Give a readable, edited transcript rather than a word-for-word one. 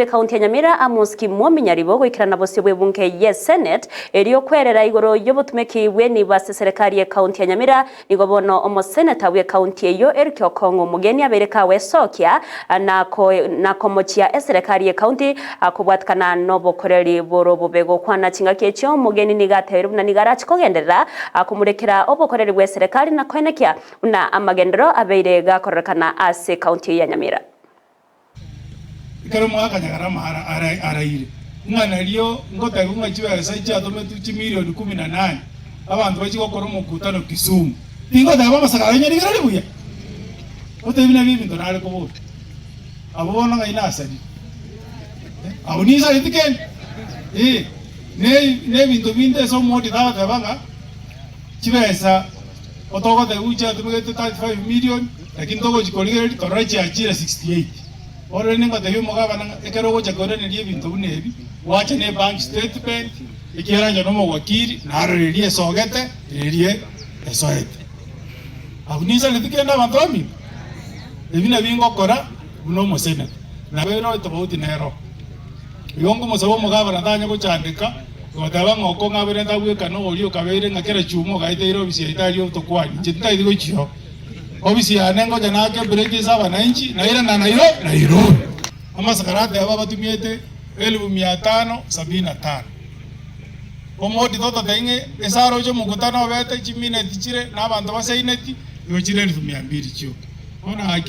Ekaunti ya Nyamira Amos Kimwomi Nyaribo goikerana bosio bw'ebunge ye Senate erio kwerera igoro y'obotumeki bw'enibo ase eserekari y'ekaunti ya Nyamira. Nigo bono omoseneta bw'ekaunti eyio Eric Okong'o Omogeni abeire kagoesokia na komochia eserekari y'ekaunti kobwatikana nobokoreri bore obobe. Gokwana chingaki echio Omogeni nigo atebirie buna nigo arache kogenderera komurekera obokoreri bw'eserekari na koenekia buna amagenderero abeire gakororekana ase ekaunti eyio ya Nyamira. Ekero mwakanyagara amara araire, ng'a nario ngotebiwa ng'a chibesa chiatometwe chimilioni kumi na nane, abanto bachie gokora omokutano Kisumu. Tingoteba amasakara aye nyarigereri buya, otebi nabio ebinto nare kobora. Abwo bono ng'ai nasarire? Abwo ninsareti kende? Eh, ne nebinto binde ase omwodi tagoteba ng'a chibesa otogotebiwa chiatumegete 35 million, lakini togochi korigereria torore chiachire 68. Bono rende ngotebia omogabana ng'a ekero ogocha koiraneria ebinto buna ebi, gwacha ne ebank statement, ekiagera inche nomowakili, narora eria esogete, eria esoete. Abwo ninsareti kende abanto baminto? Ebi nabio ngokora buna omoseneta. Nabo ere etofauti nero. Igo nkomosaba omogabana tanya gochandeka, goteba ng'a oko ng'abeire ntagwekana oria okabeire ng'a kera chuma ogaeteire ofisi yaito aria otokwani. Inche tintageti gochia oo. Ofisi yane ngocha naake ebreki ase abananchi, nairana Nairo Nairobi. Amasakara ateba batumiete elifu mia tano sabini na tano. Omoti tototebie ng'a ase aroche omokutano obete chimineti chire na abanto basaineti, igo chire elifu mia mbiri chioka. Bono gaki.